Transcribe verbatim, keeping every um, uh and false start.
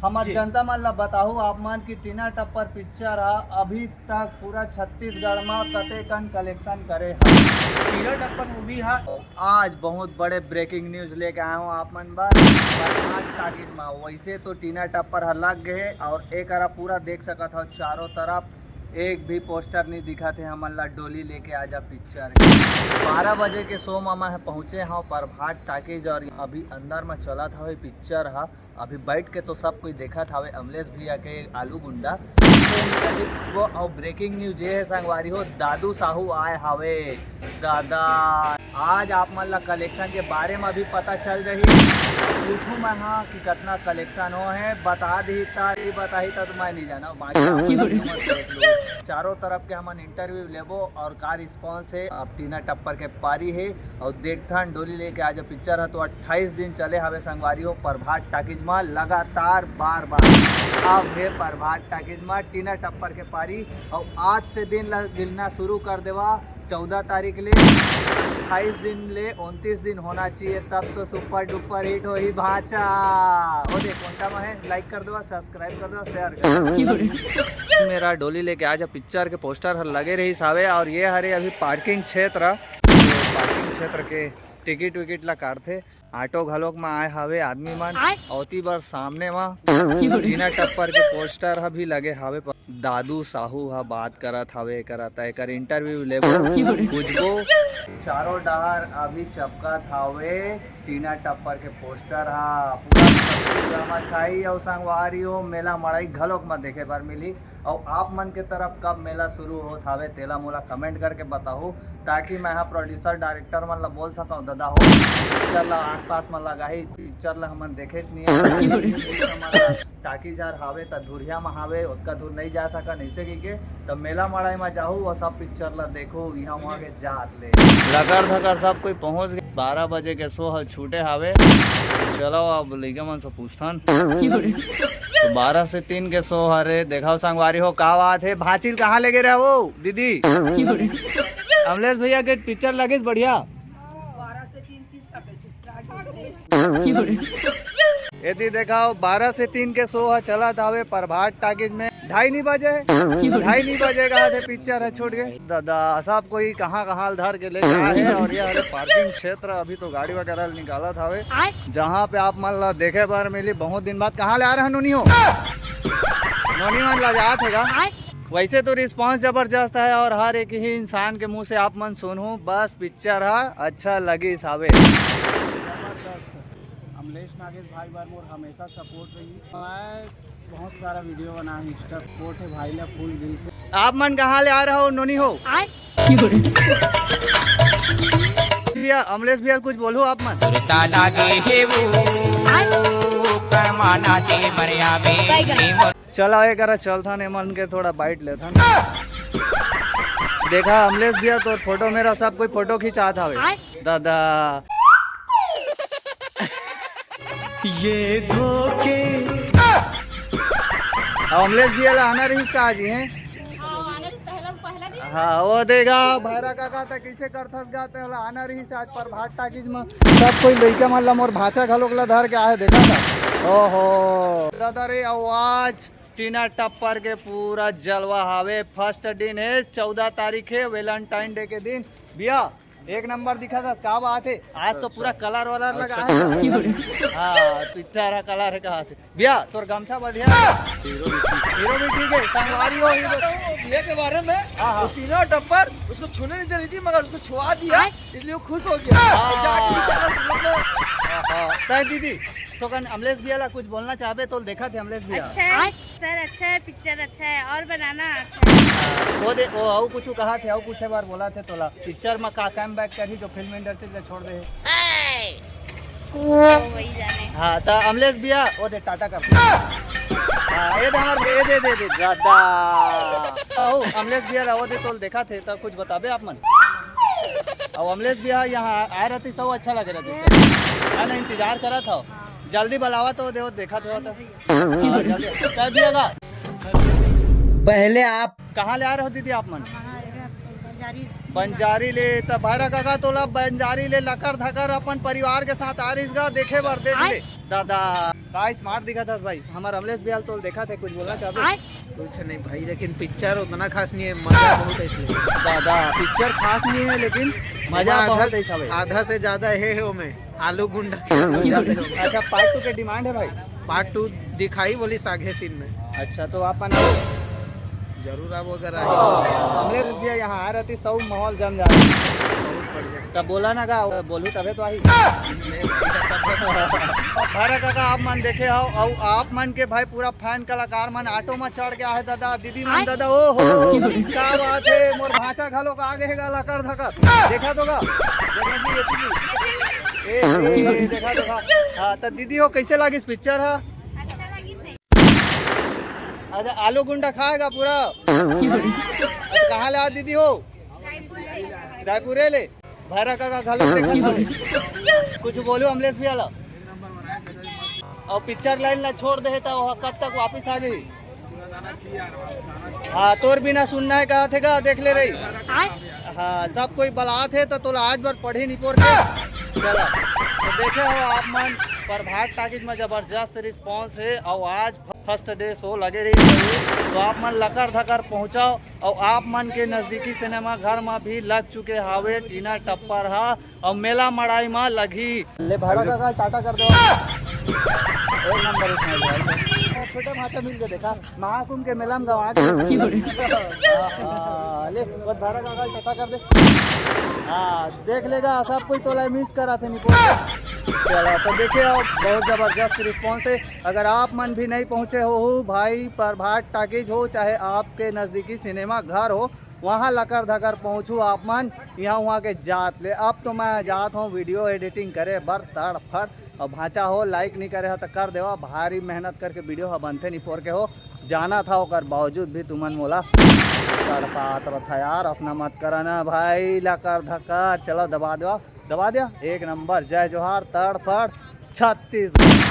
हमर जनता मन ला बताहू आप मन कि टीना टप्पर पिक्चर ह अभी तक पूरा छत्तीसगढ़ म कतेकन कलेक्शन करे हे। टीना टप्पर मूवी ह आज बहुत बड़े ब्रेकिंग न्यूज लेके आए हूँ आप मन बर प्रभात टाकीज म। वैसे तो टीना टप्पर ह लग गए हे और एकरा पूरा देख सकत हो चारों तरफ एक भी पोस्टर नहीं दिखत हे हमन ला डोली लेके आजा पिक्चर के। बारह बजे के शो म मैं पहुँचे हूँ प्रभात टाकीज और अभी अंदर म चलत हवे पिक्चर ह। अभी बैठ के तो सब कोई देखत हवे अमलेश भैया के आलू गुंडा। वो और ब्रेकिंग न्यूज ये है संगवारी हो, दादू साहू आए हवे। दादा, आज आप मन ला कलेक्शन के बारे में भी पता चल जाही। पूछू मैं हाँ कि कितना कलेक्शन हो है, बता दी ता, नहीं बताही ता तो मैं नहीं जाना। बाकी आप मन ला देख लो। चारों तरफ के हमन इंटरव्यू लेबो और का रिस्पॉन्स है। अब टीना टप्पर के पारी है और देखथन डोली लेके आज पिक्चर है तो अट्ठाईस दिन चले हवे संगवारी हो प्रभात टाकीज में लगातार बार बार। अब है प्रभात टाकीज में टीना टप्पर के पारी और आज से दिन ला गिनना शुरू कर देवा। चौदह तारीख ले अट्ठाईस दिन ले उनतीस दिन होना चाहिए, तब तो सुपर डुपर हिट होही भांचा। ओ देख कोंटा में है, लाइक कर देवा, सब्सक्राइब कर देवा, शेयर कर देवा। मेरा डोली लेके आज पिक्चर के पोस्टर हर लगे रहिस हावे और ये हरे अभी पार्किंग क्षेत्र, तो पार्किंग क्षेत्र के टिकट विकट ला काटथे। ऑटो घलोक म आए हावे आदमी मन। ओती बर सामने म टीना टप्पर के पोस्टर ह भी लगे हावे। दादू साहू ह बात करत हावे, करत हे, एकर इंटरव्यू लेबो, पूछबो। चारों डहर अभी चपकत हावे टीना टप्पर के पोस्टर ह। पूरा छत्तीसगढ़ म छाई अउ संगवारी हो, मेला मड़ई घलोक म देखे बर मिली। अउ आप मन के तरफ कब मेला शुरू होत हावे, तेला मोला कमेंट करके बताहू, ताकि मैं हा प्रोड्यूसर डायरेक्टर मन ला बोल सकंव, "दादा हो, पिक्चर ला आसपास म लगाही, पिक्चर ला हमन देखेच नहीं है।" टाकीज हर हावे त धुरिया म हावे, ओतका दूर नहीं जा सकन, ऐसे कहिके त मेला मड़ई म जाहू अउ सब पिक्चर ला देखू, इहाँ वहाँ के जात ले। लकर धकर सब कोई पहुँच गए, बारह बजे के शो ह छूटे हावे। चलो अब लइका मन से पूछथन। तो बारह से तीन के शो हरे, देखाओ संगवारी हो का बात है। भांचिल कहाँ ले गे रहे हो दीदी? अमलेश भैया के पिक्चर लगिस बढ़िया। एती देखाओ, बारह से तीन के शो ह चलत हावे प्रभात टाकीज में। ढाई नहीं बजे, ढाई नहीं बजे का थे पिक्चर ह छूट गए। दादा, सब कोई कहाँ कहाँ धर के ले गया है। और ये हरे पार्किंग क्षेत्र, अभी तो गाड़ी वगैरह निकालत हावे, जहाँ पे आप मन ला देखे बर मिली बहुत दिन बाद। कहाँ ले आ रहे हो नोनी हो? नोनी मन ला जात है का? वैसे तो रिस्पांस जबरदस्त है और हर एक ही इंसान के मुंह से आप मन सुनहू, बस पिक्चर ह अच्छा लगिस हावे। जबरदस्त। अमलेश नागेश भाई बर मोर हमेशा सपोर्ट रही। मैं बहुत सारा वीडियो बनाए, इंस्टा सपोर्ट है भाई ला फुल दिल से। आप मन कहाँ ले आ रहे हो नोनी हो? भैया, अमलेश भैया कुछ बोलू आप मन। सुरता लागे हे वो, कमाना दे मरिया बे। चला, एकरा चलथन, एमन के थोड़ा बाइट लेथन। देखा अमलेश भैया, तोर फोटो मेरा, सब कोई फोटो खिंचात हावे। दादा, ये धोखे। अमलेश भैया ला आना रहिस का आज, हैं? हाँ, वो देगा, भैरा काका त कइसे करथस गा, तेला आना रहिस आज प्रभात टाकीज म। सब कोई लइका मन ला, मोर भांचा घलोक ला धर के आए, देखा था। ओहो। दादा रे, अउ आज टीना टप्पर के पूरा जलवा हावे। फर्स्ट दिन है, चौदह तारीख है, वैलेंटाइन डे के दिन। भैया, एक नंबर दिखा था, का बात है? आज तो पूरा कलर वलर लगा है। हाँ, पिक्चर है, कलर है, कहा थे। भैया, तोर गमछा बढ़िया है। हीरो भी ठीक है, संगवारी हो, हीरो। भैया के बारे में, हाँ, हाँ। टीना टप्पर उसको छूने नहीं दे रही थी, मगर उसको छुआ दिया, इसलिए वो खुश हो गया। हाँ। जाके बेचारा उसको हाँ, हाँ। तय दीदी, तो कन अमलेश भैया ला कुछ बोलना चाहबे, तो देखा थे अमलेश भैया। अच्छा है सर, अच्छा है, पिक्चर अच्छा है और बनाना अच्छा है। हाँ, वो दे, वो अउ कुछ कहा थे, अउ कुछ बार बोला थे तोला, पिक्चर में का कम बैक करी जो फिल्म इंडस्ट्री ला छोड़ दे। वो वही जाने। हाँ, तो अमलेश भैया, वो दे टाटा कर। हाँ, ये दे हमार, ये दे, दे, दे, दादा। ओ, अमलेश भैया ला वो दे तोल देखा थे, तो कुछ बताबे आप मन? अब अमलेश भैया यहाँ आए रहती, सब अच्छा लगे रहते। है ना, इंतजार करा था। जल्दी बुलावा तो दे, वो देखा था तो। हाँ, जल्दी। कर दिया था। पहले आप कहाँ ले आ रहे हो दीदी आप मन? हमारा ये जारी बंजारी ले त भैरा काका तोला बंजारी ले लकर धकर अपन परिवार के साथ आ रहिस गा देखे बर, देख ले। दादा, का स्मार्ट दिखत हस भाई। हमर अमलेश भैया तोल देखत हे, कुछ बोलना चाहबे? कुछ नहीं भाई, लेकिन पिक्चर उतना खास नहीं है, मजा बहुत है इसमें। दादा, पिक्चर खास नहीं है, लेकिन मजा बहुत है सब। आधा से ज्यादा है, है वो में आलू गुंडा के आलू ज्यादा है। अच्छा, पार्ट टू के डिमांड है भाई? पार्ट टू दिखाई बोली साघे सीन में। अच्छा, तो आप मन आओ। जरूर आओ अगर आए। अमलेश भैया यहाँ आ रहतीस तो माहौल जम जाता। बहुत बढ़िया। तब बोला ना गा, बोलू तबे तो आई। भैरा काका, आप मन देखे हो, अउ आप मन के भाई पूरा फैन कलाकार मन ऑटो में चढ़ गया है दादा, दीदी मन, दादा, ओ हो, क्या बात है, मोर भांचा घलो का आगे है गा लकर धकर, देखा तो गा, देखा जी, ये चीज। ए, ए, देखा, देखा। हाँ, तो दीदी हो, कैसे लागिस पिक्चर हा? अच्छा, आलू गुंडा खाएगा पूरा। अच्छा, कहाँ ले आ दीदी हो? रायपुर ले। भैरा काका घलो देखत हवे। कुछ बोलू अमलेश भैया ला। अउ पिक्चर लाइन ला छोड़ दे त वो कब तक वापिस आ जाही? हाँ, तोर बिना सुनना है कहा थे गा, देख ले रही। हाँ, सब कोई बलात हे त तोला आज बर पढ़े निपोर के। चला, तो देखे हो आप मन, प्रभात टाकीज में जबरदस्त रिस्पॉन्स हे अउ आज फर्स्ट डे शो लगे रही, तो आप मन लकर धकर पहुँचव। अउ आप मन के नजदीकी सिनेमा घर म भी लग चुके हावे टीना टप्पर हा, अउ मेला मड़ाई म लगही। ले भैरा काका टाटा कर दे। एक नंबर इसमें भाई। छोटे भांचा मिल के देखा, महाकुंभ के मेला में गवा के। हाँ, ले, वो भैरा काका टाटा कर दे। हाँ, देख लेगा, सब कोई तोला मिस करा थे निपोर। चलो, तो देखिए, अब बहुत जबरदस्त रिस्पॉन्स है। अगर आप मन भी नहीं पहुँचे हो, हो भाई, प्रभात टाकीज हो, चाहे आपके नजदीकी सिनेमा घर हो, वहाँ लकर धकर पहुँचू आप मन। यहाँ वहाँ के जात ले, अब तो मैं जात हूँ वीडियो एडिटिंग करे बर तड़फड़। अब भांचा हो, लाइक नहीं करे हो तो कर देवा, भारी मेहनत करके वीडियो ह बनथे निपोर के हो, जाना था, ओकर बावजूद भी तुमन मोला तड़पात रथा यार, असना मत करा ना भाई, लकर धकर, चलो दबा देवा, दबा दिया, एक नंबर, जय जोहार, तड़फड़, छत्तीसगढ़।